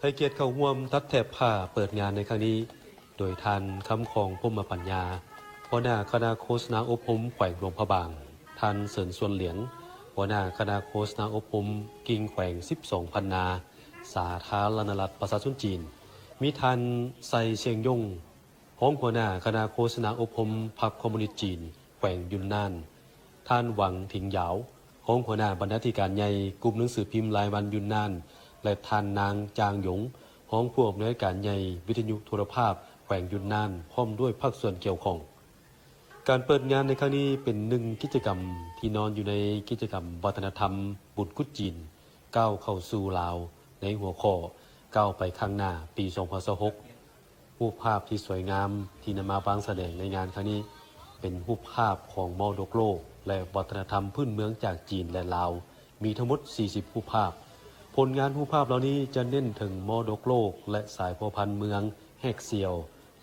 ໃຫ້ກຽດເຂົ້າຮ່ວມຕັດແຖບຜ້າເປີດງານໃນຄັ້ງນີ້ ໂດຍທ່ານ ຄຳຄອງ ພົມມະປັນຍາ ຫົວໜ້າຄະນະໂຄສະນາອົບຮົມແຂວງຫຼວງພະບາງ, ທ່ານ ເສີນ ຊວນຫຼຽງ ຫົວໜ້າຄະນະໂຄສະນາອົບຮົມກິ່ງແຂວງສິບສອງພັນນາ ສາທາລະນະລັດປະຊາຊົນຈີນ, ມີທ່ານ ໄຊ ຊຽງຢົງ ຮອງຫົວໜ້າຄະນະໂຄສະນາອົບຮົມພັກຄອມມູນິດຈີນແຂວງຢຸນນານ, ທ່ານ ຫວັງ ຖິງຢາວ ຮອງຫົວໜ້າບັນນາທິການໃຫຍ່ກຸ່ມໜັງສືພິມລາຍວັນຢຸນນານ ແລະ ທ່ານນາງ ຈາງຢົງ ຮອງຜູ້ອຳນວຍການໃຫຍ່ວິທະຍຸໂທລະພາບແຂວງຢຸນນານ ພ້ອມດ້ວຍພາກສ່ວນກ່ຽວຂ້ອງ. ການເປີດງານໃນຄັ້ງນີ້ເປັນໜຶ່ງກິດຈະກຳທີ່ນອນຢູ່ໃນກິດຈະກຳວັດທະນະທຳບຸນກຸດຈີນ ກ້າວເຂົ້າສູ່ລາວ ໃນຫົວຂໍ້ ກ້າວໄປຂ້າງໜ້າ ປີສອງພັນຊາວຫົກ. ຮູບພາບທີ່ສວຍງາມທີ່ນຳມາວາງສະແດງໃນງານຄັ້ງນີ້ ເປັນຮູບພາບຂອງມໍລະດົກໂລກ ແລະ ວັດທະນະທຳພື້ນເມືອງຈາກຈີນ ແລະ ລາວ ມີທັງໝົດສີ່ສິບຮູບພາບ. ຜົນງານຮູບພາບເຫຼົ່ານີ້ຈະເນັ້ນເຖິງມໍລະດົກໂລກ ແລະ ສາຍພົວພັນເມືອງແຮກສ່ຽວ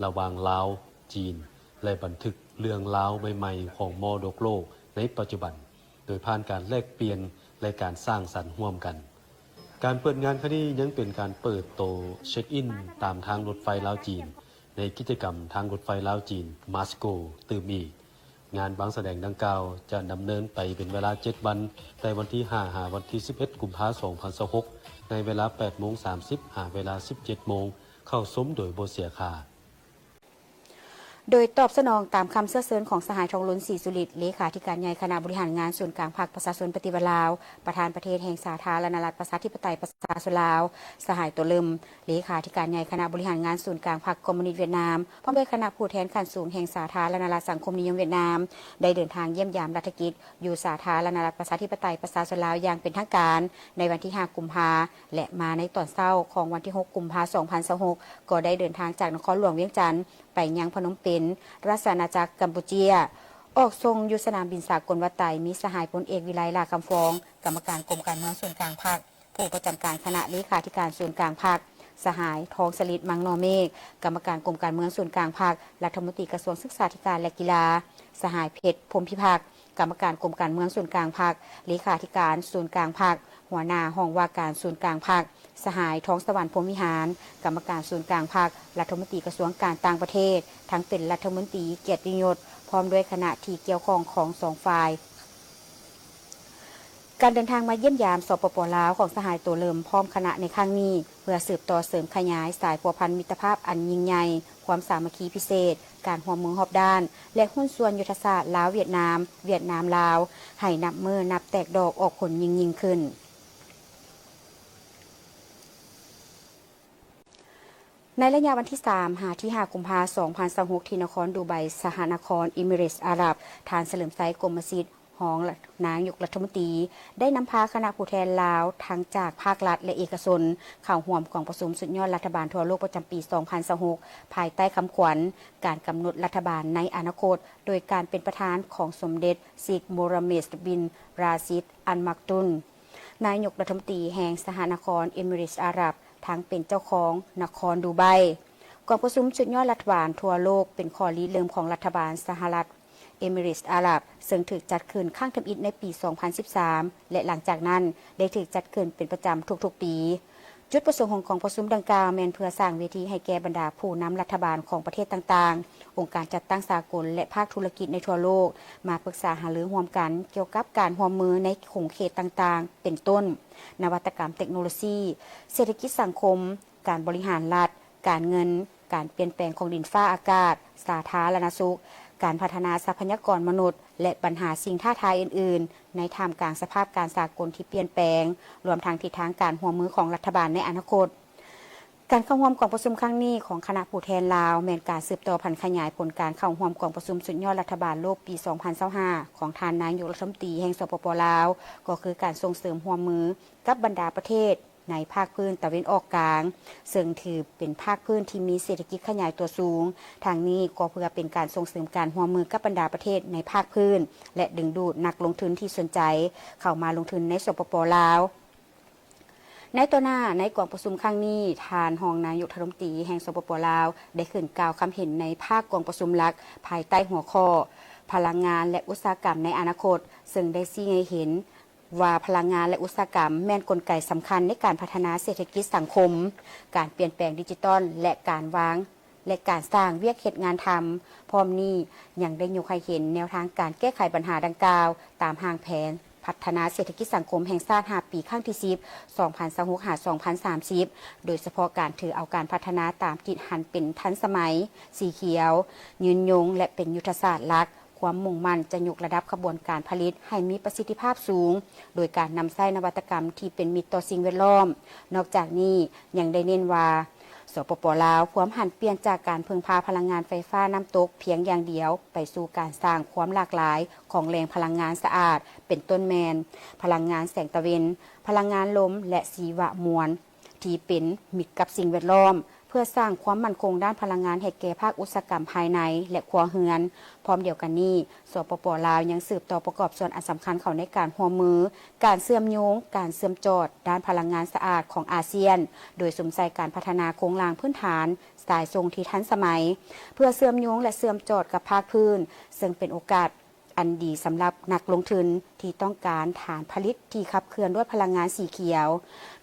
ລະຫວ່າງລາວ, ຈີນ ແລະ ບັນທຶກເລື່ອງລາວໃໝ່ໆຂອງມໍລະດົກໂລກໃນປັດຈຸບັນ ໂດຍຜ່ານການແລກປ່ຽນ ແລະ ການສ້າງສັນຮ່ວມກັນ. ການເປີດງານຄັ້ງນີ້ຍັງເປັນການເປີດໂຕເຊັກອິນຕາມທາງລົດໄຟລາວ-ຈີນ ໃນກິດຈະກຳທາງລົດໄຟລາວ-ຈີນ ມາສໂກ ຕື່ມອີກ. ງານວາງສະແດງດັ່ງກ່າວຈະດຳເນີນໄປເປັນເວລາເຈັດວັນ, ແຕ່ວັນທີຫ້າ ຫາວັນທີສິບເອັດ ກຸມພາ ສອງພັນຊາວຫົກ ໃນເວລາແປດໂມງສາມສິບ ຫາເວລາສິບເຈັດໂມງ, ເຂົ້າຊົມໂດຍບໍ່ເສຍຄ່າ. ໂດຍຕອບສະໜອງຕາມຄຳເຊື້ອເຊີນຂອງສະຫາຍ ທອງລຸນ ສີສຸລິດ ເລຂາທິການໃຫຍ່ຄະນະບໍລິຫານງານສູນກາງພັກປະຊາຊົນປະຕິວັດລາວ, ປະທານປະເທດແຫ່ງສາທາລະນະລັດປະຊາທິປະໄຕປະຊາຊົນລາວ, ສະຫາຍ ໂຕເລີມ ເລຂາທິການໃຫຍ່ຄະນະບໍລິຫານງານສູນກາງພັກຄອມມູນິດຫວຽດນາມ, ພ້ອມດ້ວຍຄະນະຜູ້ແທນຂັ້ນສູງແຫ່ງສາທາລະນະລັດສັງຄົມນິຍົມຫວຽດນາມ ໄດ້ເດີນທາງຢ້ຽມຢາມລັດຖະກິດ ຢູ່ສາທາລະນະລັດປະຊາທິປະໄຕປະຊາຊົນລາວຢ່າງເປັນທາງການ ໃນວັນທີຫ້າ ກຸມພາ ແລະ ມາໃນຕອນເຊົ້າຂອງວັນທີຫົກ ກຸມພາ ສອງພັນຊາວຫົກ ກໍໄດ້ເດີນທາງຈາກນະຄອນຫຼວງວຽງຈັນ ໄປຍັງພະນົມເປັນ ລາຊະອານາຈັກກຳປູເຈຍ. ອອກສົ່ງຢູ່ສະໜາມບິນສາກົນວັດໄຕ ມີສະຫາຍພົນເອກ ວິໄລ ຫຼ້າຄຳຟອງ ກຳມະການກົມການເມືອງສູນກາງພັກ, ຜູ້ປະຈຳການຄະນະເລຂາທິການສູນກາງພັກ, ສະຫາຍ ທອງສະລິດ ມັງນໍເມກ ກຳມະການກົມການເມືອງສູນກາງພັກ, ລັດຖະມົນຕີກະຊວງສຶກສາທິການ ແລະ ກິລາ, ສະຫາຍ ເພັດ ພົມພິພັກ ກຳມະການກົມການເມືອງສູນກາງພັກ, ເລຂາທິການສູນກາງພັກ, ຫົວໜ້າຫ້ອງວ່າການສູນກາງພັກ, ສະຫາຍ ທອງສະຫວັນ ພົມວິຫານ ກຳມະການສູນກາງພັກ, ລັດຖະມົນຕີກະຊວງການຕ່າງປະເທດ, ທັງເປັນລັດຖະມົນຕີກຽດຕິຍົດ ພ້ອມດ້ວຍຄະນະທີ່ກ່ຽວຂ້ອງຂອງສອງຝ່າຍ. ການເດີນທາງມາຢ້ຽມຢາມ ສປປ ລາວ ຂອງສະຫາຍ ໂຕເລີມ ພ້ອມຄະນະໃນຄັ້ງນີ້ ເພື່ອສືບຕໍ່ເສີມຂະຫຍາຍສາຍພົວພັນມິດຕະພາບອັນຍິ່ງໃຫຍ່, ຄວາມສາມັກຄີພິເສດ, ການຮ່ວມມືຮອບດ້ານ ແລະ ຫຸ້ນສ່ວນຍຸດທະສາດລາວ-ຫວຽດນາມ, ຫວຽດນາມ-ລາວ ໃຫ້ນັບມື້ນັບແຕກດອກອອກຜົນຍິ່ງໆຂຶ້ນ. ໃນໄລຍະວັນທີສາມ ຫາທີຫ້າ ກຸມພາ ສອງພັນຊາວຫົກ ທີ່ນະຄອນດູໄບ ສະຫະນະຄອນ ເອມິເຣດສ ອາຣັບ, ທ່ານ ສະເຫຼີມໄຊ ກົມມະສິດ ຮອງນາຍົກລັດຖະມົນຕີ ໄດ້ນຳພາຄະນະຜູ້ແທນລາວ ທັງຈາກພາກລັດ ແລະ ເອກະຊົນ ເຂົ້າຮ່ວມກອງປະຊຸມສຸດຍອດລັດຖະບານທົ່ວໂລກປະຈຳປີ ສອງພັນຊາວຫົກ ພາຍໃຕ້ຄຳຂວັນ ການກຳນົດລັດຖະບານໃນອະນາຄົດ ໂດຍການເປັນປະທານຂອງສົມເດັດ ເຊກ ໂມຮຳເມັດ ບິນ ຣາຊິດ ອັນ ມັກຕຸນ ນາຍົກລັດຖະມົນຕີແຫ່ງສະຫະນະຄອນເອມິເຣດສອາຣັບ, ທັງເປັນເຈົ້າຂອງນະຄອນດູໄບ. ກອງປະຊຸມສຸດຍອດລັດຖະບານທົ່ວໂລກເປັນຂໍ້ລິເລີ່ມຂອງລັດຖະບານສະຫະລັດເອມິເຣດສອາຣັບ, ເຊິ່ງຖືກຈັດຂຶ້ນຄັ້ງທຳອິດໃນປີສອງພັນສິບສາມ ແລະ ຫຼັງຈາກນັ້ນໄດ້ຖືກຈັດຂຶ້ນເປັນປະຈຳທຸກໆປີ. ຈຸດປະສົງຂອງກອງປະຊຸມດັ່ງກ່າວແມ່ນເພື່ອສ້າງເວທີໃຫ້ແກ່ບັນດາຜູ້ນຳລັດຖະບານຂອງປະເທດຕ່າງໆ, ອົງການຈັດຕັ້ງສາກົນ ແລະ ພາກທຸລະກິດໃນທົ່ວໂລກ ມາປຶກສາຫາລືຮ່ວມກັນກ່ຽວກັບການຮ່ວມມືໃນຂົງເຂດຕ່າງໆ ເປັນຕົ້ນ ນະວັດຕະກຳເຕັກໂນໂລຊີ, ເສດຖະກິດສັງຄົມ, ການບໍລິຫານລັດ, ການເງິນ, ການປ່ຽນແປງຂອງດິນຟ້າອາກາດ, ສາທາລະນະສຸກ, ການພັດທະນາຊັບພະຍາກອນມະນຸດ ແລະ ບັນຫາສິ່ງທ້າທາຍອື່ນໆ ໃນທ່າມກາງສະພາບການສາກົນທີ່ປ່ຽນແປງ, ລວມທັງທິດທາງການຮ່ວມມືຂອງລັດຖະບານໃນອະນາຄົດ. ການເຂົ້າຮ່ວມກອງປະຊຸມຄັ້ງນີ້ຂອງຄະນະຜູ້ແທນລາວ ແມ່ນການສືບຕໍ່ຜັນຂະຫຍາຍຜົນການເຂົ້າຮ່ວມກອງປະຊຸມສຸດຍອດລັດຖະບານໂລກປີສອງພັນຊາວຫ້າ ຂອງທ່ານນາຍົກລັດຖະມົນຕີແຫ່ງ ສປປ ລາວ, ກໍຄືການສົ່ງເສີມຮ່ວມມືກັບບັນດາປະເທດ ໃນພາກພື້ນຕາເວັນອອກກາງ, ເຊິ່ງຖືເປັນພາກພື້ນທີ່ມີເສດຖະກິດຂະຫຍາຍຕົວສູງ. ທັງນີ້ກໍເພື່ອເປັນການສົ່ງເສີມການຮ່ວມມືກັບບັນດາປະເທດໃນພາກພື້ນ ແລະ ດຶງດູດນັກລົງທຶນທີ່ສົນໃຈເຂົ້າມາລົງທຶນໃນ ສປປ ລາວ. ໃນຕໍ່ໜ້າ, ໃນກອງປະຊຸມຄັ້ງນີ້, ທ່ານຮອງນາຍົກລັດຖະມົນຕີແຫ່ງ ສປປ ລາວ ໄດ້ຂຶ້ນກ່າວຄຳເຫັນໃນພາກກອງປະຊຸມຫຼັກ ພາຍໃຕ້ຫົວຂໍ້ ພະລັງງານ ແລະ ອຸດສາຫະກຳໃນອະນາຄົດ, ເຊິ່ງໄດ້ຊີ້ໃຫ້ເຫັນ ວ່າພະລັງງານ ແລະ ອຸດສາຫະກຳແມ່ນກົນໄກສຳຄັນໃນການພັດທະນາເສດຖະກິດສັງຄົມ, ການປ່ຽນແປງດິຈິຕອນ ແລະ ການວາງ ແລະ ການສ້າງວຽກເຮັດງານທຳ. ພ້ອມນີ້ຍັງໄດ້ຍົກໃຫ້ເຫັນແນວທາງການແກ້ໄຂບັນຫາດັ່ງກ່າວ ຕາມຮ່າງແຜນພັດທະນາເສດຖະກິດສັງຄົມແຫ່ງຊາດຫ້າປີ ຄັ້ງທີສິບ ສອງພັນຊາວຫົກ ຫາ ສອງພັນສາມສິບ ໂດຍສະເພາະການຖືເອົາການພັດທະນາຕາມທິດຫັນເປັນທັນສະໄໝ, ສີຂຽວ, ຍືນຍົງ ແລະ ເປັນຍຸດທະສາດຫຼັກ. ຄວາມມຸ່ງໝັ້ນຈະຍົກລະດັບຂະບວນການຜະລິດໃຫ້ມີປະສິດທິພາບສູງ ໂດຍການນຳໃຊ້ນະວັດຕະກຳທີ່ເປັນມິດຕໍ່ສິ່ງແວດລ້ອມ. ນອກຈາກນີ້ຍັງໄດ້ເນັ້ນວ່າ ສປປ ລາວ ພວມຫັນປ່ຽນຈາກການເພິ່ງພາພະລັງງານໄຟຟ້ານ້ຳຕົກພຽງຢ່າງດຽວ ໄປສູ່ການສ້າງຄວາມຫຼາກຫຼາຍຂອງແຫຼ່ງພະລັງງານສະອາດ ເປັນຕົ້ນແມ່ນ ພະລັງງານແສງຕາເວັນ, ພະລັງງານລົມ ແລະ ຊີວະມວນ ທີ່ເປັນມິດກັບສິ່ງແວດລ້ອມ ເພື່ອສ້າງຄວາມໝັ້ນຄົງດ້ານພະລັງງານໃຫ້ແກ່ພາກອຸດສາຫະກຳພາຍໃນ ແລະ ຄົວເຮືອນ. ພ້ອມດຽວກັນນີ້, ສປປ ລາວ ຍັງສືບຕໍ່ປະກອບສ່ວນອັນສຳຄັນເຂົ້າໃນການຮ່ວມມື, ການເຊື່ອມໂຍງ, ການເຊື່ອມຈອດດ້ານພະລັງງານສະອາດຂອງອາຊຽນ, ໂດຍສຸມໃສ່ການພັດທະນາໂຄງລ່າງພື້ນຖານສາຍສົ່ງທີ່ທັນສະໄໝ ເພື່ອເຊື່ອມໂຍງ ແລະ ເຊື່ອມຈອດກັບພາກພື້ນ, ເຊິ່ງເປັນໂອກາດ ອັນດີສຳລັບນັກລົງທຶນທີ່ຕ້ອງການຖານຜະລິດທີ່ຂັບເຄື່ອນດ້ວຍພະລັງງານສີຂຽວ.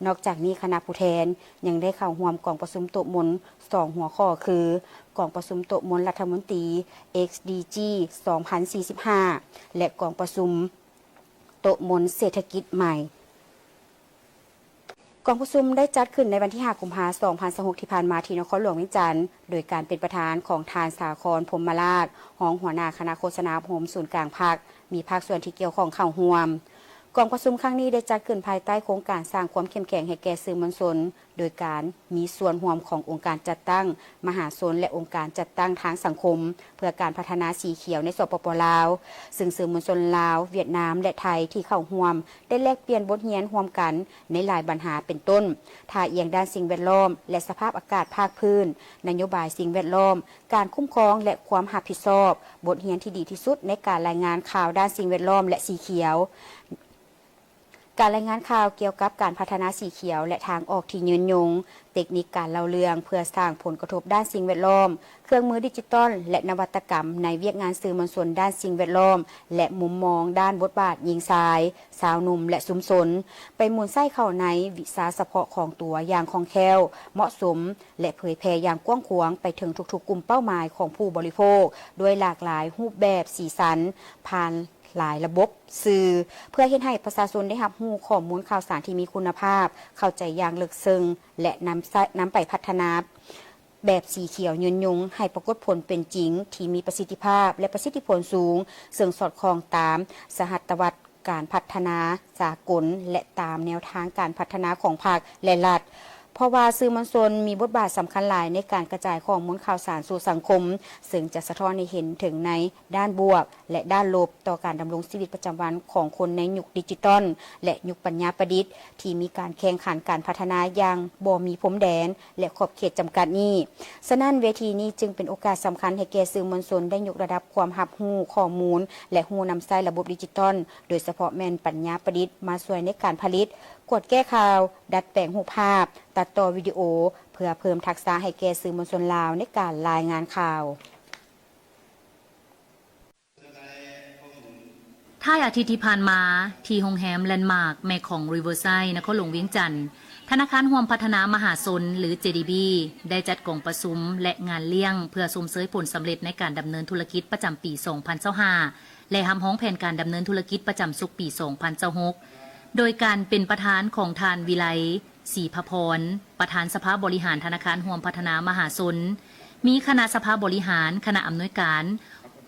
ນອກຈາກນີ້, ຄະນະຜູ້ແທນຍັງໄດ້ເຂົ້າຮ່ວມກອງປະຊຸມໂຕະມົນສອງຫົວຂໍ້ຄື ກອງປະຊຸມໂຕະມົນລັດຖະມົນຕີ ເອັສດີຈີ ສອງພັນສີ່ສິບຫ້າ ແລະ ກອງປະຊຸມໂຕະມົນເສດຖະກິດໃໝ່. ກອງປະຊຸມໄດ້ຈັດຂຶ້ນໃນວັນທີຫ້າ ກຸມພາ ສອງພັນຊາວຫົກ ທີ່ຜ່ານມາທີ່ນະຄອນຫຼວງວຽງຈັນ ໂດຍການເປັນປະທານຂອງທ່ານ ສາຄອນ ພົມມະລາດ ຮອງຫົວໜ້າຄະນະໂຄສະນາອົບຮົມສູນກາງພັກ, ມີພາກສ່ວນທີ່ກ່ຽວຂ້ອງເຂົ້າຮ່ວມ. ກອງປະຊຸມຄັ້ງນີ້ໄດ້ຈັດຂຶ້ນພາຍໃຕ້ໂຄງການສ້າງຄວາມເຂັ້ມແຂງໃຫ້ແກ່ສື່ມວນຊົນ ໂດຍການມີສ່ວນຮ່ວມຂອງອົງການຈັດຕັ້ງມະຫາຊົນ ແລະ ອົງການຈັດຕັ້ງທາງສັງຄົມ ເພື່ອການພັດທະນາສີຂຽວໃນ ສປປ ລາວ, ເຊິ່ງສື່ມວນຊົນລາວ, ຫວຽດນາມ ແລະ ໄທ ທີ່ເຂົ້າຮ່ວມ ໄດ້ແລກປ່ຽນບົດຮຽນຮ່ວມກັນໃນຫຼາຍບັນຫາ ເປັນຕົ້ນ ທ່າອ່ຽງດ້ານສິ່ງແວດລ້ອມ ແລະ ສະພາບອາກາດພາກພື້ນ, ນະໂຍບາຍສິ່ງແວດລ້ອມ, ການຄຸ້ມຄອງ ແລະ ຄວາມຮັບຜິດຊອບ, ບົດຮຽນທີ່ດີທີ່ສຸດໃນການລາຍງານຂ່າວດ້ານສິ່ງແວດລ້ອມ ແລະ ສີຂຽວ, ການລາຍງານຂ່າວກ່ຽວກັບການພັດທະນາສີຂຽວ ແລະ ທາງອອກທີ່ຍືນຍົງ, ເຕັກນິກການເລົ່າເລື່ອງເພື່ອສ້າງຜົນກະທົບດ້ານສິ່ງແວດລ້ອມ, ເຄື່ອງມືດິຈິຕອນ ແລະ ນະວັດຕະກຳໃນວຽກງານສື່ມວນຊົນດ້ານສິ່ງແວດລ້ອມ ແລະ ມຸມມອງດ້ານບົດບາດຍິງຊາຍ, ຊາວໜຸ່ມ ແລະ ຊຸມຊົນ ໄປໝູນໃຊ້ເຂົ້າໃນວິຊາສະເພາະຂອງຕົວຢ່າງຄ່ອງແຄ້ວ, ເໝາະສົມ ແລະ ເຜີຍແຜ່ຢ່າງກວ້າງຂວາງໄປເຖິງທຸກໆກຸ່ມເປົ້າໝາຍຂອງຜູ້ບໍລິໂພກ ດ້ວຍຫຼາກຫຼາຍຮູບແບບ, ສີສັນ, ຜ່ານ ຫຼາຍລະບົບສື່ ເພື່ອເຮັດໃຫ້ປະຊາຊົນໄດ້ຮັບຮູ້ຂໍ້ມູນຂ່າວສານທີ່ມີຄຸນນະພາບ, ເຂົ້າໃຈຢ່າງເລິກເຊິ່ງ ແລະ ນຳໃຊ້ ນຳໄປພັດທະນາແບບສີຂຽວຍືນຍົງໃຫ້ປາກົດຜົນເປັນຈິງທີ່ມີປະສິດທິພາບ ແລະ ປະສິດທິຜົນສູງ, ເຊິ່ງສອດຄ່ອງຕາມສະຫັດຕະວັດການພັດທະນາສາກົນ ແລະ ຕາມແນວທາງການພັດທະນາຂອງພັກ ແລະ ລັດ. ເພາະວ່າສື່ມວນຊົນມີບົດບາດສຳຄັນຫຼາຍໃນການກະຈາຍຂໍ້ມູນຂ່າວສານສູ່ສັງຄົມ, ເຊິ່ງຈະສະທ້ອນໃຫ້ເຫັນເຖິງໃນດ້ານບວກ ແລະ ດ້ານລົບຕໍ່ການດຳລົງຊີວິດປະຈຳວັນຂອງຄົນໃນຍຸກດິຈິຕອນ ແລະ ຍຸກປັນຍາປະດິດ ທີ່ມີການແຂ່ງຂັນການພັດທະນາຢ່າງບໍ່ມີພົມແດນ ແລະ ຂອບເຂດຈຳກັດນີ້. ສະນັ້ນ, ເວທີນີ້ຈຶ່ງເປັນໂອກາດສຳຄັນໃຫ້ແກ່ສື່ມວນຊົນໄດ້ຍົກລະດັບຄວາມຮັບຮູ້ຂໍ້ມູນ ແລະ ຮູ້ນຳໃຊ້ລະບົບດິຈິຕອນ, ໂດຍສະເພາະແມ່ນປັນຍາປະດິດ ມາຊ່ວຍໃນການຜະລິດ, ກວດແກ້ຂ່າວ, ດັດແປງຮູບພາບ, ຕັດຕໍ່ວິດີໂອ ເພື່ອເພີ່ມທັກສະໃຫ້ແກ່ສື່ມວນຊົນລາວໃນການລາຍງານຂ່າວ. ທ້າຍອາທິດທີ່ຜ່ານມາ, ທີ່ໂຮງແຮມແລນມາກ ແມ່ຂອງ Riverside ນະຄອນຫຼວງວຽງຈັນ, ທະນາຄານຮ່ວມພັດທະນາມະຫາຊົນ ຫຼື ເຈດີບີ ໄດ້ຈັດກອງປະຊຸມ ແລະ ງານລ້ຽງ ເພື່ອຊົມເຊີຍຜົນສຳເລັດໃນການດຳເນີນທຸລະກິດປະຈຳປີສອງພັນຊາວຫ້າ ແລະ ຮັບຮອງແຜນການດຳເນີນທຸລະກິດປະຈຳສົກປີສອງພັນຊາວຫົກ ໂດຍການເປັນປະທານຂອງທ່ານ ວິໄລ ສີພະພອນ, ປະທານສະພາບໍລິຫານທະນາຄານຮ່ວມພັດທະນາມະຫາຊົນ, ມີຄະນະສະພາບໍລິຫານ, ຄະນະອຳນວຍການ,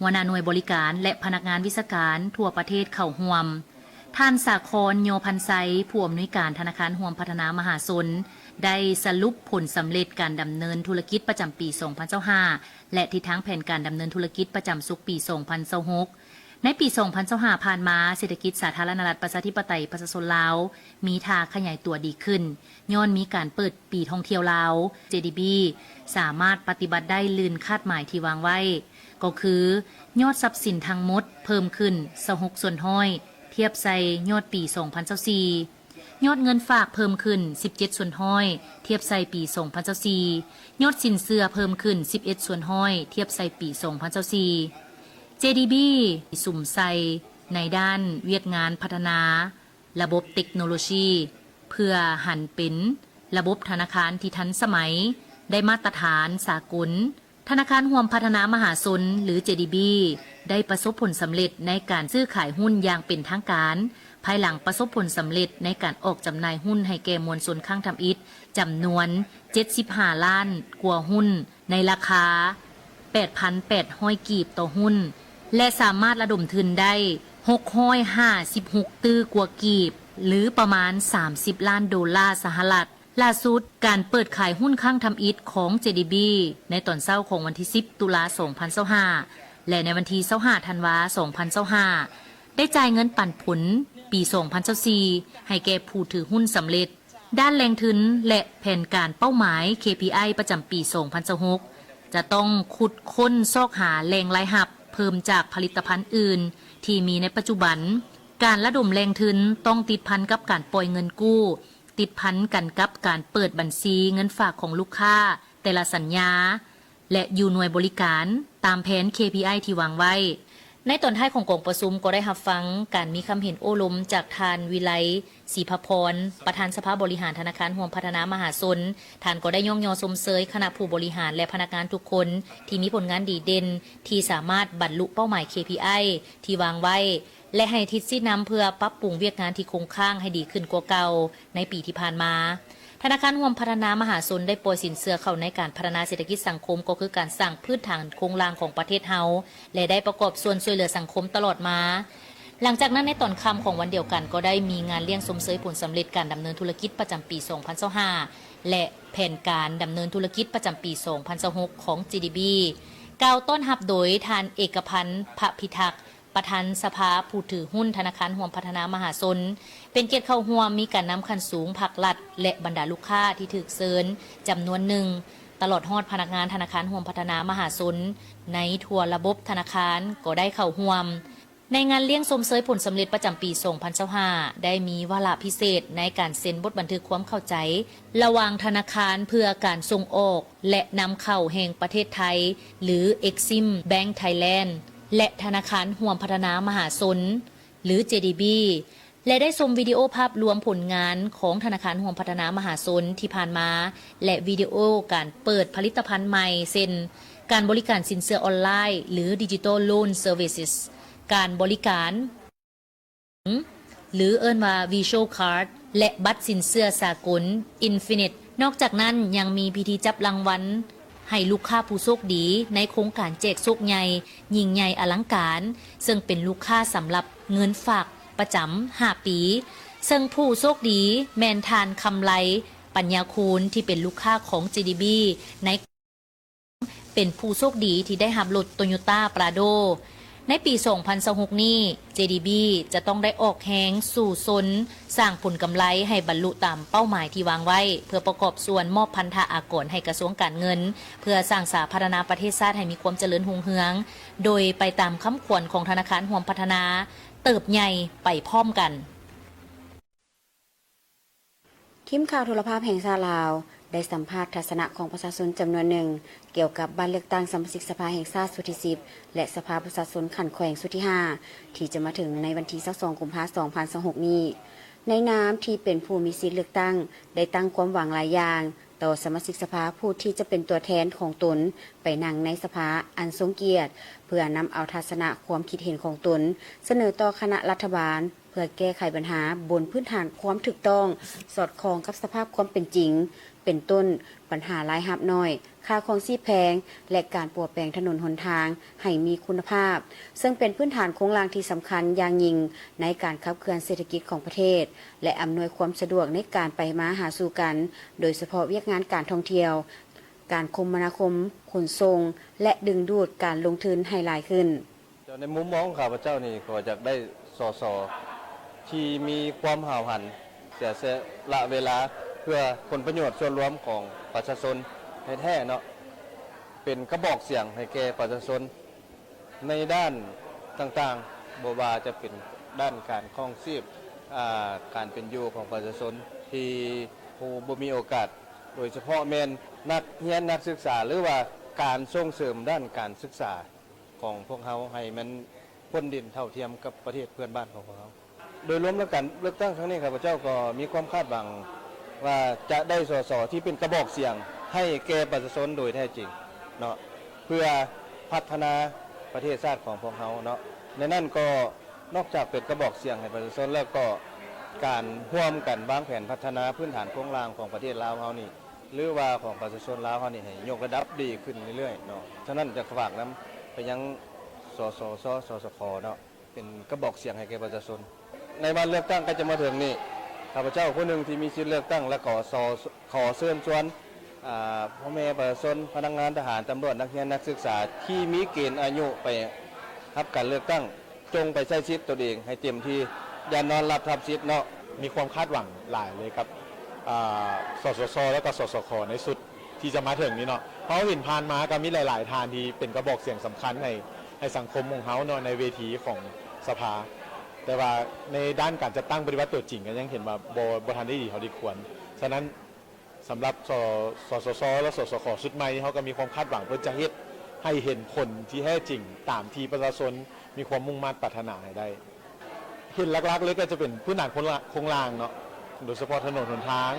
ຫົວໜ້າໜ່ວຍບໍລິການ ແລະ ພະນັກງານວິຊາການທົ່ວປະເທດເຂົ້າຮ່ວມ. ທ່ານ ສາຄອນ ຍໍພັນໄຊ, ຜູ້ອຳນວຍການທະນາຄານຮ່ວມພັດທະນາມະຫາຊົນ, ໄດ້ສະຫຼຸບຜົນສຳເລັດການດຳເນີນທຸລະກິດປະຈຳປີສອງພັນຊາວຫ້າ ແລະ ທິດທາງແຜນການດຳເນີນທຸລະກິດປະຈຳສົກປີສອງພັນຊາວຫົກ. ໃນປີສອງພັນຊາວຫ້າຜ່ານມາ, ເສດຖະກິດສາທາລະນະລັດປະຊາທິປະໄຕປະຊາຊົນລາວ ມີທ່າຂະຫຍາຍຕົວດີຂຶ້ນ, ຍ້ອນມີການເປີດປີທ່ອງທ່ຽວລາວ, ເຈດີບີ ສາມາດປະຕິບັດໄດ້ລື່ນຄາດໝາຍທີ່ວາງໄວ້, ກໍຄື ຍອດຊັບສິນທັງໝົດເພີ່ມຂຶ້ນຊາວຫົກສ່ວນຮ້ອຍ ທຽບໃສ່ຍອດປີສອງພັນຊາວສີ່. ຍອດເງິນຝາກເພີ່ມຂຶ້ນສິບເຈັດສ່ວນຮ້ອຍ ທຽບໃສ່ປີສອງພັນຊາວສີ່, ຍອດສິນເຊື່ອເພີ່ມຂຶ້ນສິບເອັດສ່ວນຮ້ອຍ ທຽບໃສ່ປີສອງພັນຊາວສີ່. ເຈດີບີ ສຸມໃສ່ໃນດ້ານວຽກງານພັດທະນາ ລະບົບເຕັກໂນໂລຊີ ເພື່ອຫັນເປັນລະບົບທະນາຄານທີ່ທັນສະໄໝ, ໄດ້ມາດຕະຖານສາກົນ. ທະນາຄານຮ່ວມພັດທະນາມະຫາຊົນ ຫຼື ເຈດີບີ ໄດ້ປະສົບຜົນສຳເລັດໃນການຊື້ຂາຍຫຸ້ນຢ່າງເປັນທາງການ, ພາຍຫຼັງປະສົບຜົນສຳເລັດໃນການອອກຈຳໜ່າຍຫຸ້ນໃຫ້ແກ່ມວນຊົນຄັ້ງທຳອິດ ຈຳນວນເຈັດສິບຫ້າລ້ານກວ່າຫຸ້ນ ໃນລາຄາແປດພັນແປດຮ້ອຍກີບຕໍ່ຫຸ້ນ ແລະ ສາມາດລະດົມທຶນໄດ້ຫົກຮ້ອຍຫ້າສິບຫົກຕື້ກວ່າກີບ ຫຼື ປະມານສາມສິບລ້ານໂດລາສະຫະລັດ. ລ່າສຸດ, ການເປີດຂາຍຫຸ້ນຄັ້ງທຳອິດຂອງ ເຈດີບີ ໃນຕອນເຊົ້າຂອງວັນທີສິບ ຕຸລາ ສອງພັນຊາວຫ້າ ແລະ ໃນວັນທີຊາວຫ້າ ທັນວາ ສອງພັນຊາວຫ້າ ໄດ້ຈ່າຍເງິນປັນຜົນປີສອງພັນຊາວສີ່ ໃຫ້ແກ່ຜູ້ຖືຫຸ້ນສຳເລັດ. ດ້ານແຫຼ່ງທຶນ ແລະ ແຜນການເປົ້າໝາຍ ເຄພີໄອ ປະຈຳປີສອງພັນຊາວຫົກ ຈະຕ້ອງຂຸດຄົ້ນຊອກຫາແຫຼ່ງລາຍຮັບເພີ່ມຈາກຜະລິດຕະພັນອື່ນທີ່ມີໃນປັດຈຸບັນ. ການລະດົມແຫຼ່ງທຶນຕ້ອງຕິດພັນກັບການປ່ອຍເງິນກູ້, ຕິດພັນກັນກັບການເປີດບັນຊີເງິນຝາກຂອງລູກຄ້າແຕ່ລະສັນຍາ ແລະ ຢູ່ໜ່ວຍບໍລິການຕາມແຜນ ເຄພີໄອ ທີ່ວາງໄວ້. ໃນຕອນທ້າຍຂອງກອງປະຊຸມກໍໄດ້ຮັບຟັງການມີຄຳເຫັນໂອ້ລົມຈາກທ່ານ ວິໄລ ສີພະພອນ ປະທານສະພາບໍລິຫານທະນາຄານຮ່ວມພັດທະນາມະຫາຊົນ. ທ່ານກໍໄດ້ຍ້ອງຍໍຊົມເຊີຍຄະນະຜູ້ບໍລິຫານ ແລະ ພະນັກງານທຸກຄົນທີ່ມີຜົນງານດີເດັ່ນ ທີ່ສາມາດບັນລຸເປົ້າໝາຍ ເຄພີໄອ ທີ່ວາງໄວ້ ແລະ ໃຫ້ທິດຊີ້ນຳເພື່ອປັບປຸງວຽກງານທີ່ຄົງຄ້າງໃຫ້ດີຂຶ້ນກວ່າເກົ່າໃນປີທີ່ຜ່ານມາ. ທະນາຄານຮ່ວມພັດທະນາມະຫາຊົນໄດ້ປ່ອຍສິນເຊື່ອເຂົ້າໃນການພັດທະນາເສດຖະກິດສັງຄົມ, ກໍຄືການສ້າງພື້ນຖານໂຄງລ່າງຂອງປະເທດເຮົາ ແລະ ໄດ້ປະກອບສ່ວນຊ່ວຍເຫຼືອສັງຄົມຕະຫຼອດມາ. ຫຼັງຈາກນັ້ນໃນຕອນຄ່ຳຂອງວັນດຽວກັນ ກໍໄດ້ມີງານລ້ຽງຊົມເຊີຍຜົນສຳເລັດການດຳເນີນທຸລະກິດປະຈຳປີສອງພັນຊາວຫ້າ ແລະ ແຜນການດຳເນີນທຸລະກິດປະຈຳປີສອງພັນຊາວຫົກຂອງ ເຈດີບີ ກ່າວຕ້ອນຮັບໂດຍທ່ານ ເອກະພັນ ພະພິທັກ ປະທານສະພາຜູ້ຖືຫຸ້ນທະນາຄານຮ່ວມພັດທະນາມະຫາຊົນ, ເປັນກຽດເຂົ້າຮ່ວມ. ມີການນຳຂັ້ນສູງພາກລັດ ແລະ ບັນດາລູກຄ້າທີ່ຖືກເຊີນຈຳນວນໜຶ່ງ, ຕະຫຼອດຮອດພະນັກງານທະນາຄານຮ່ວມພັດທະນາມະຫາຊົນໃນທົ່ວລະບົບທະນາຄານກໍໄດ້ເຂົ້າຮ່ວມ. ໃນງານລ້ຽງຊົມເຊີຍຜົນສຳເລັດປະຈຳປີສອງພັນຊາວຫ້າ ໄດ້ມີວາລະພິເສດໃນການເຊັນບົດບັນທຶກຄວາມເຂົ້າໃຈ ລະຫວ່າງທະນາຄານເພື່ອການສົ່ງອອກ ແລະ ນຳເຂົ້າແຫ່ງປະເທດໄທ ຫຼື Exim Bank Thailand ແລະ ທະນາຄານຮ່ວມພັດທະນາມະຫາຊົນ ຫຼື ເຈດີບີ ແລະ ໄດ້ຊົມວິດີໂອພາບລວມຜົນງານຂອງທະນາຄານຮ່ວມພັດທະນາມະຫາຊົນທີ່ຜ່ານມາ ແລະ ວິດີໂອການເປີດຜະລິດຕະພັນໃໝ່ ເຊັ່ນ ການບໍລິການສິນເຊື່ອອອນລາຍ ຫຼື Digital Loan Services, ການບໍລິການ ຫຼື ເອີ້ນວ່າ Virtual Card ແລະ ບັດສິນເຊື່ອສາກົນ Infinite. ນອກຈາກນັ້ນຍັງມີພິທີຈັບລາງວັນໃຫ້ລູກຄ້າຜູ້ໂຊກດີໃນໂຄງການແຈກໂຊກໃຫຍ່ ຍິ່ງໃຫຍ່ອະລັງການ, ເຊິ່ງເປັນລູກຄ້າສຳລັບເງິນຝາກປະຈຳຫ້າປີ, ເຊິ່ງຜູ້ໂຊກດີແມ່ນທ່ານ ຄຳໄລ ປັນຍາຄູນ ທີ່ເປັນລູກຄ້າຂອງ ເຈດີບີ ໃນ ເປັນຜູ້ໂຊກດີທີ່ໄດ້ຮັບລົດ Toyota Prado. ໃນປີສອງພັນຊາວຫົກນີ້ ເຈດີບີ ຈະຕ້ອງໄດ້ອອກແຮງສູ້ຊົນສ້າງຜົນກຳໄລໃຫ້ບັນລຸຕາມເປົ້າໝາຍທີ່ວາງໄວ້ ເພື່ອປະກອບສ່ວນມອບພັນທະອາກອນໃຫ້ກະຊວງການເງິນ ເພື່ອສ້າງສາພັດທະນາປະເທດຊາດໃຫ້ມີຄວາມຈະເລີນຮຸ່ງເຮືອງ ໂດຍໄປຕາມຄຳຂວັນຂອງທະນາຄານຮ່ວມພັດທະນາ ເຕີບໃຫຍ່ໄປພ້ອມກັນ. ທີມຂ່າວໂທລະພາບແຫ່ງຊາດລາວ ໄດ້ສຳພາດທັດສະນະຂອງປະຊາຊົນຈຳນວນໜຶ່ງ ກ່ຽວກັບບັດເລືອກຕັ້ງສະມາຊິກສະພາແຫ່ງຊາດຊຸດທີສິບ ແລະ ສະພາປະຊາຊົນຂັ້ນແຂວງຊຸດທີຫ້າ ທີ່ຈະມາເຖິງໃນວັນທີຊາວສອງ ກຸມພາ ສອງພັນຊາວຫົກນີ້. ໃນນາມທີ່ເປັນຜູ້ມີສິດເລືອກຕັ້ງ ໄດ້ຕັ້ງຄວາມຫວັງຫຼາຍຢ່າງຕໍ່ສະມາຊິກສະພາຜູ້ທີ່ຈະເປັນຕົວແທນຂອງຕົນໄປນັ່ງໃນສະພາອັນຊົງກຽດ ເພື່ອນຳເອົາທັດສະນະຄວາມຄິດເຫັນຂອງຕົນສະເໜີຕໍ່ຄະນະລັດຖະບານ ເພື່ອແກ້ໄຂບັນຫາບົນພື້ນຖານຄວາມຖືກຕ້ອງ ສອດຄ່ອງກັບສະພາບຄວາມເປັນຈິງ, ເປັນຕົ້ນ ບັນຫາລາຍຮັບໜ້ອຍ, ຄ່າຄອງຊີບແພງ ແລະ ການປົວແປງຖະໜົນຫົນທາງໃຫ້ມີຄຸນນະພາບ, ເຊິ່ງເປັນພື້ນຖານໂຄງລ່າງທີ່ສຳຄັນຢ່າງຍິ່ງໃນການຂັບເຄື່ອນເສດຖະກິດຂອງປະເທດ ແລະ ອຳນວຍຄວາມສະດວກໃນການໄປມາຫາສູ່ກັນ, ໂດຍສະເພາະວຽກງານການທ່ອງທ່ຽວ, ການຄົມມະນາຄົມ, ຂົນສົ່ງ ແລະ ດຶງດູດການລົງທຶນໃຫ້ຫຼາຍຂຶ້ນ. ໃນມຸມມອງຂອງຂ້າພະເຈົ້ານີ້ ກໍຢາກໄດ້ ສສ ທີ່ມີຄວາມຫ້າວຫັນ ເສຍສະຫຼະເວລາເພື່ອຜົນປະໂຫຍດສ່ວນລວມຂອງປະຊາຊົນແທ້ໆເນາະ, ເປັນກະບອກສຽງໃຫ້ແກ່ປະຊາຊົນໃນດ້ານຕ່າງໆ, ບໍ່ວ່າຈະເປັນດ້ານການຄອງຊີບ, ອາ, ການເປັນຢູ່ຂອງປະຊາຊົນທີ່ຜູ້ບໍ່ມີໂອກາດ, ໂດຍສະເພາະແມ່ນນັກຮຽນນັກສຶກສາ ຫຼືວ່າການສົ່ງເສີມດ້ານການສຶກສາ ຂອງພວກເຮົາໃຫ້ມັນພົ້ນດິນເທົ່າທຽມກັບປະເທດເພື່ອນບ້ານຂອງພວກເຮົາ. ໂດຍລວມແລ້ວ ການເລືອກຕັ້ງຄັ້ງນີ້ ຂ້າພະເຈົ້າກໍມີຄວາມຄາດຫວັງວ່າຈະໄດ້ ສສ ທີ່ເປັນກະບອກສຽງໃຫ້ແກ່ປະຊາຊົນໂດຍແທ້ຈິງເນາະ ເພື່ອພັດທະນາປະເທດຊາດຂອງພວກເຮົາເນາະ. ໃນນັ້ນກໍນອກຈາກເປັນກະບອກສຽງໃຫ້ປະຊາຊົນແລ້ວ ກໍການຮ່ວມກັນວາງແຜນພັດທະນາພື້ນຖານໂຄງລ່າງຂອງປະເທດລາວເຮົານີ້ ຫຼືວ່າຂອງປະຊາຊົນລາວເຮົານີ້ ໃຫ້ຍົກລະດັບດີຂຶ້ນເລື້ອຍໆເນາະ. ສະນັ້ນຈະຝາກນຳໄປຍັງ ສສຊ ສສຂ ເນາະ ເປັນກະບອກສຽງໃຫ້ແກ່ປະຊາຊົນ. ໃນວັນເລືອກຕັ້ງໃກ້ຈະມາເຖິງນີ້ ຂ້າພະເຈົ້າຜູ້ໜຶ່ງທີ່ມີສິດເລືອກຕັ້ງ ແລະ ຂໍ ຂໍເຊີນຊວນ ອາ ພໍ່ແມ່ປະຊາຊົນ, ພະນັກງານ, ທະຫານ, ຕຳຫຼວດ, ນັກຮຽນ, ນັກສຶກສາ ທີ່ມີເກນອາຍຸໄປຮັບການເລືອກຕັ້ງ ຈົ່ງໄປໃຊ້ສິດຕົນເອງໃຫ້ເຕັມທີ່ ຢ່ານອນຫຼັບທັບສິດເນາະ. ມີຄວາມຄາດຫວັງຫຼາຍເລີຍກັບ ອາ ສສຊ ແລ້ວກໍ ສສຂ ໃນຊຸດທີ່ຈະມາເຖິງນີ້ເນາະ. ເຮົາເຫັນຜ່ານມາກໍມີຫຼາຍໆທ່ານທີ່ເປັນກະບອກສຽງສຳຄັນໃຫ້ ໃຫ້ສັງຄົມຂອງເຮົາເນາະ ໃນເວທີຂອງສະພາ, ແຕ່ວ່າໃນດ້ານການຈັດຕັ້ງປະຕິບັດຕົວຈິງກໍຍັງເຫັນວ່າບໍ່ ບໍ່ທັນໄດ້ດີເທົ່າທີ່ຄວນ. ສະນັ້ນ ສຳລັບ ສ ສສຊ ແລະ ສສຂ ຊຸດໃໝ່ ເຮົາກໍມີຄວາມຄາດຫວັງເພິ່ນຈະເຮັດໃຫ້ເຫັນຜົນທີ່ແທ້ຈິງຕາມທີ່ປະຊາຊົນມີຄວາມມຸ່ງມາດປາດຖະໜາໃຫ້ໄດ້. ເຫັນຫຼັກໆເລີຍກໍຈະເປັນພື້ນຖານໂຄງລະ ໂຄງລ່າງເນາະ ໂດຍສະເພາະຖະໜົນຫົນທາງ.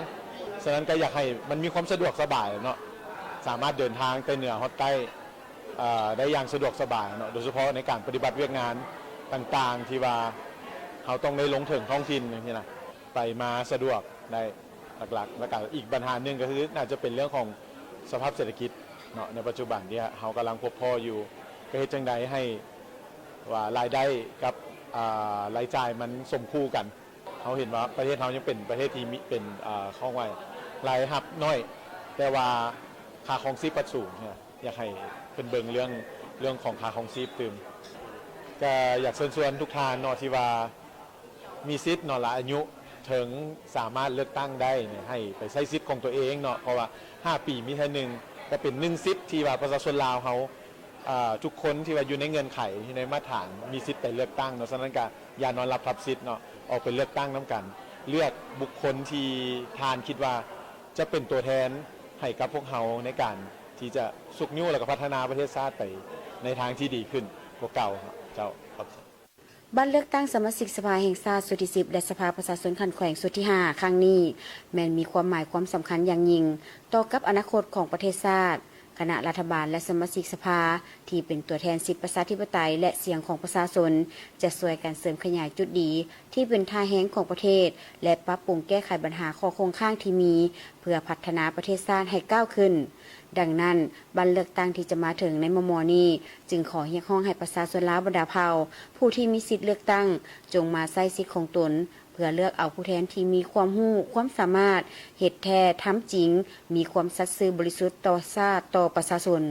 ສະນັ້ນກໍຢາກໃຫ້ມັນມີຄວາມສະດວກສະບາຍເນາະ ສາມາດເດີນທາງແຕ່ເໜືອຮອດໃຕ້ ເອີ ໄດ້ຢ່າງສະດວກສະບາຍເນາະ ໂດຍສະເພາະໃນການປະຕິບັດວຽກງານຕ່າງໆ ທີ່ວ່າເຮົາຕ້ອງໄດ້ລົງເຖິງທ້ອງຖິ່ນຈັ່ງຊີ້ນະ ໄປມາສະດວກໄດ້. ຫຼັກໆ ແລ້ວກະອີກບັນຫາໜຶ່ງກໍຄື ໜ້າຈະເປັນເລື່ອງຂອງສະພາບເສດຖະກິດເນາະ ໃນປັດຈຸບັນທີ່ເຮົາກຳລັງພົບພໍ້ຢູ່ ກໍເຮັດຈັ່ງໃດໃຫ້ວ່າລາຍໄດ້ກັບ ອາ ລາຍຈ່າຍມັນສົມຄູ່ກັນ. ເຮົາເຫັນວ່າປະເທດເຮົາຍັງເປັນປະເທດທີ່ມີ ເປັນ ອາ ເຂົາເອີ້ນວ່າລາຍຮັບໜ້ອຍ ແຕ່ວ່າຄ່າຄອງຊີບພັດສູງເນຍ. ຢາກໃຫ້ເພິ່ນເບິ່ງເລື່ອງ ເລື່ອງຂອງຄ່າຄອງຊີບຕື່ມ. ກໍຢາກເຊີນຊວນທຸກທ່ານເນາະ ທີ່ວ່າມີສິດເນາະ ແລະ ອາຍຸເຖິງສາມາດເລືອກຕັ້ງໄດ້ນີ້ ໃຫ້ໄປໃຊ້ສິດຂອງຕົວເອງເນາະ ເພາະວ່າຫ້າປີມີເທື່ອໜຶ່ງ ກໍເປັນໜຶ່ງສິດທີ່ວ່າປະຊາຊົນລາວເຮົາ ອາ ທຸກຄົນທີ່ວ່າຢູ່ໃນເງື່ອນໄຂ ຢູ່ໃນມາດຖານ ມີສິດໄປເລືອກຕັ້ງເນາະ. ສະນັ້ນກໍຢ່ານອນຫຼັບທັບສິດເນາະ ອອກໄປເລືອກຕັ້ງນຳກັນ ເລືອກບຸກຄົນທີ່ທ່ານຄິດວ່າຈະເປັນຕົວແທນໃຫ້ກັບພວກເຮົາ ໃນການທີ່ຈະຊຸກຍູ້ ແລ້ວກໍພັດທະນາປະເທດຊາດໄປໃນທາງທີ່ດີຂຶ້ນກວ່າເກົ່າເນາະ. ເຈົ້າ ຂອບໃຈ. ບັດເລືອກຕັ້ງສະມາຊິກສະພາແຫ່ງຊາດຊຸດທີສິບ ແລະ ສະພາປະຊາຊົນຂັ້ນແຂວງຊຸດທີຫ້າ ຄັ້ງນີ້ ແມ່ນມີຄວາມໝາຍຄວາມສຳຄັນຢ່າງຍິ່ງຕໍ່ກັບອະນາຄົດຂອງປະເທດຊາດ. ຄະນະລັດຖະບານ ແລະ ສະມາຊິກສະພາ ທີ່ເປັນຕົວແທນສິດປະຊາທິປະໄຕ ແລະ ສຽງຂອງປະຊາຊົນ ຈະຊ່ວຍກັນເສີມຂະຫຍາຍຈຸດດີທີ່ເປັນທ່າແຮງຂອງປະເທດ ແລະ ປັບປຸງແກ້ໄຂບັນຫາຂໍ້ຄົງຄ້າງທີ່ມີ ເພື່ອພັດທະນາປະເທດຊາດໃຫ້ກ້າວຂຶ້ນ. ດັ່ງນັ້ນ, ບັດເລືອກຕັ້ງທີ່ຈະມາເຖິງໃນມໍ່ໆນີ້ ຈຶ່ງຂໍຮຽກຮ້ອງໃຫ້ປະຊາຊົນລາວບັນດາເຜົ່າ ຜູ້ທີ່ມີສິດເລືອກຕັ້ງ ຈົ່ງມາໃຊ້ສິດຂອງຕົນ ເພື່ອເລືອກເອົາຜູ້ແທນທີ່ມີຄວາມຮູ້ຄວາມສາມາດ, ເຮັດແທ້ທຳຈິງ, ມີຄວາມສັດຊື່ບໍລິສຸດຕໍ່ຊາດຕໍ່ປະຊາຊົນ.